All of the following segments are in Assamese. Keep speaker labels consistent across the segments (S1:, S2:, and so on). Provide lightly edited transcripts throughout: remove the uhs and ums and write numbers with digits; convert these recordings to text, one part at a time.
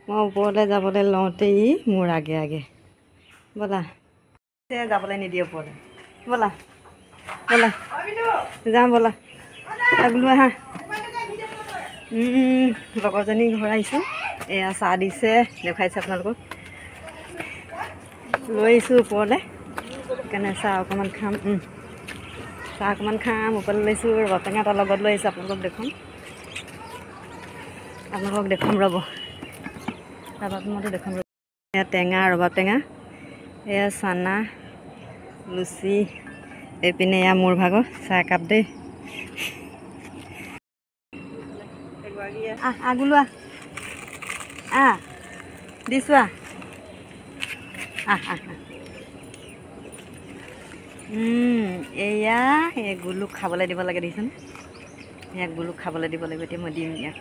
S1: মই ওপৰলৈ যাবলৈ লওঁতে ই মোৰ আগে আগে। ব'লা, যাবলৈ নিদিয়ে ওপৰলৈ। ব'লা ব'লা, যাওঁ ব'লা। বোলো আহা। লগৰজনী ঘৰ আহিছোঁ। এয়া চাহ দিছে, দেখুৱাইছে আপোনালোকক। লৈ আহিছোঁ ওপৰলৈ, সেইকাৰণে চাহ অকণমান খাম। চাহ অকণমান খাম, ওপৰলৈ লৈছোঁ। ৰবাব টেঙা এটা লগত লৈ আহিছোঁ, আপোনালোকক দেখুৱাম। আপোনালোকক দেখুৱাম ৰ'ব, ৰবাব টেঙাটো দেখুৱাম ৰ'ব। এয়া টেঙা, ৰবাব টেঙা, এয়া চানা, লুচি, এইপিনে এয়া মোৰ ভাগৰ চাহ একাপ দেই। আহ আহ গোলোৱা, আহ দিছোঁ, আহ আহ আহ। এয়া এই গুলুক খাবলৈ দিব লাগে, দেখিছেনে? ইয়াক গুলুক খাবলৈ দিব লাগিব। এতিয়া মই দিম ইয়াক।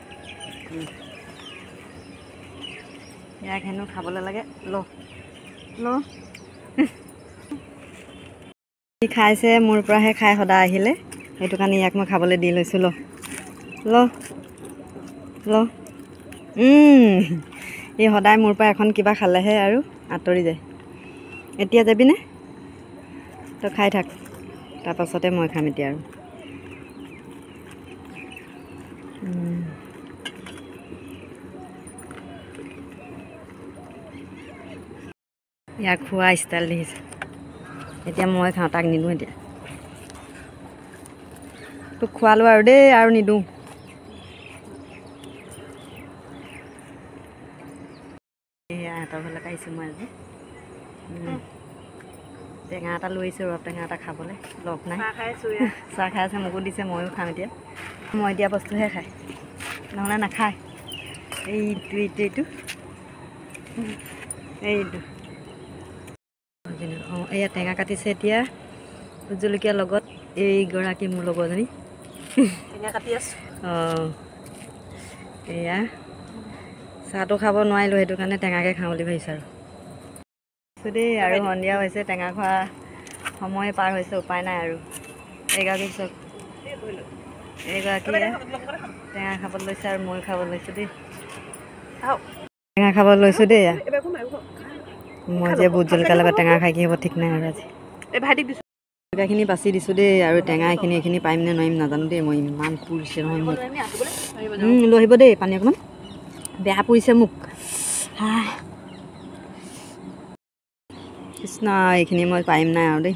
S1: ইয়াক হেনো খাবলৈ লাগে। ল ল, সি খাইছে, মোৰ পৰাহে খাই সদায় আহিলে, সেইটো কাৰণে ইয়াক মই খাবলৈ দি লৈছোঁ। ল ল ল। ই সদায় মোৰ পৰা এখন কিবা খালেহে আৰু আঁতৰি যায়। এতিয়া যাবিনে? তই খাই থাক, তাৰপাছতে মই খাম এতিয়া আৰু। ইয়াক খোৱা ষ্টাইল দেখিছে। এতিয়া মই খাওঁ, তাক নিদিওঁ। এতিয়া তোক খোৱালোঁ আৰু দেই, আৰু নিদিওঁ। এয়া ইহঁতৰ ঘৰলৈকে আহিছোঁ মই আজি। টেঙা এটা লৈ আহিছোঁ, ৰবাব টেঙা এটা খাবলৈ। লগ নাই, চাহ খাই আছে, মোকো দিছে, ময়ো খাম এতিয়া। মই দিয়া বস্তুহে খায়, নহ'লে নাখায়। এইটো এইটো এইটো এইটো। অঁ, এয়া টেঙা কাটিছে এতিয়া ভোট জলকীয়াৰ লগত। এইগৰাকী মোৰ লগৰজনী।
S2: টেঙা কাটি আছোঁ।
S1: অঁ, এয়া চাহটো খাব নোৱাৰিলোঁ, সেইটো কাৰণে টেঙাকে খাওঁ বুলি ভাবিছোঁ আৰু দেই। আৰু সন্ধিয়া হৈছে, টেঙা খোৱা সময় পাৰ হৈছে, উপায় নাই আৰু। এইগৰাকী চাওক, এইগৰাকীয়ে টেঙা খাবলৈ লৈছে আৰু ময়ো খাব লৈছোঁ দেই। টেঙা খাব লৈছোঁ দেই। মই যে ভোট জলকীয়াৰ লগত টেঙা খাই কি হ'ব ঠিক নাই আৰু আজি। জলকীয়াখিনি বাছি দিছোঁ দেই। আৰু টেঙা এইখিনি এইখিনি পাৰিম নে নোৱাৰিম নাজানো দেই। মই ইমান পুৰিছে নহয় মোক। লৈ আহিব দেই পানী অকণমান, বেয়া পুৰিছে মোক। কৃষ্ণ, এইখিনি মই পাৰিম নাই আৰু দেই।